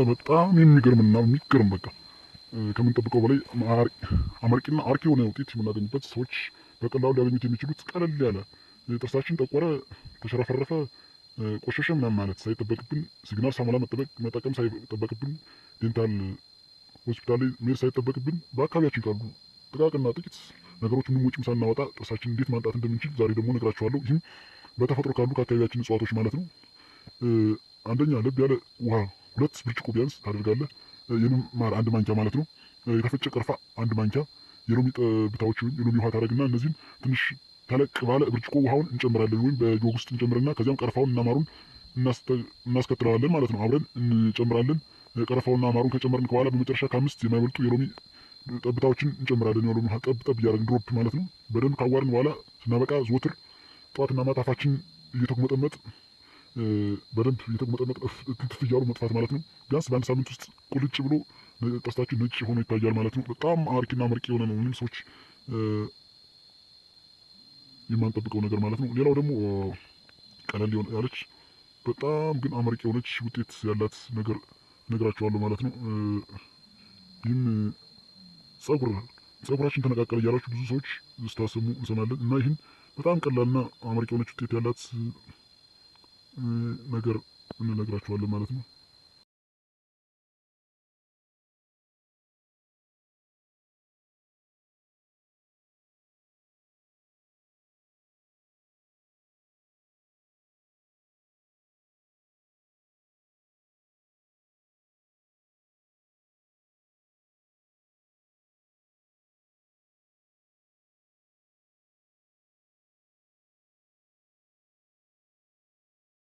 በጣም የሚገርምና የሚገርም በቃ ከምንጠብቀው በላይ አመርቂና አርኪ የሆነ ውጤት የምናገኝበት፣ ሰዎች በቀላሉ ሊያገኙት የሚችሉት ቀለል ያለ፣ ጥርሳችን ጠቆረ፣ ተሸረፈረፈ፣ ቆሸሸ ምናምን ማለት ሳይጠበቅብን፣ ሲግናል ሳሙና መጠቀም ሳይጠበቅብን፣ ዴንታል ሆስፒታል ላይ መሄድ ሳይጠበቅብን በአካባቢያችን ካሉ ጥቃቅንና ጥቂት ነገሮች ምንም ወጪም ሳናወጣ ጥርሳችን እንዴት ማንጣት እንደምንችል ዛሬ ደግሞ እነግራችኋለሁ። ይህም በተፈጥሮ ካሉ ከአካባቢያችን እጽዋቶች ማለት ነው። አንደኛ ለብ ያለ ውሃ 2 ብርጭቆ ቢያንስ ታደርጋለህ። የንብ ማር 1 ማንኪያ ማለት ነው። የተፈጨ ቀርፋ 1 ማንኪያ፣ የሎሚ ጠብታዎች ወይም የሎሚ ውሃ ታደርግና እነዚህን ትንሽ ተለቅ ባለ ብርጭቆ ውሃውን እንጨምራለን ወይም በጆግ ውስጥ እንጨምርና ከዚያም ቀርፋውን እና ማሩን እናስከትለዋለን ማለት ነው። አብረን እንጨምራለን። ቀረፋውና ማሩን ከጨመርን በኋላ በመጨረሻ ከ5 የማይበልጡ የሎሚ ጠብታዎችን እንጨምራለን። የሎሚ ውሃ ጠብ ጠብ እያደረግን ድሮፕ ማለት ነው። በደንብ ካዋርን በኋላ ስናበቃ ዘወትር ጠዋትና ማታ አፋችን እየተጉመጠመጥ፣ በደንብ እየተጉመጠመጥ እንትፍ እያሉ መጥፋት ማለት ነው። ቢያንስ በአንድ ሳምንት ውስጥ ቁልጭ ብሎ ጥርሳችን ነጭ ሆኖ ይታያል ማለት ነው። በጣም አርኪና አመርቂ የሆነ ነው። ምንም ሰዎች የማንጠብቀው ነገር ማለት ነው። ሌላው ደግሞ ቀለል ያለች በጣም ግን አመርቂ የሆነች ውጤት ያላት ነገር እነግራችኋለሁ ማለት ነው። ይህም ጸጉራችን ተነቃቀለ እያላችሁ ብዙ ሰዎች ስታሰሙ እንሰማለን እና ይህን በጣም ቀላልና አመርቂ የሆነች ውጤት ያላት ነገር እንነግራችኋለን ማለት ነው።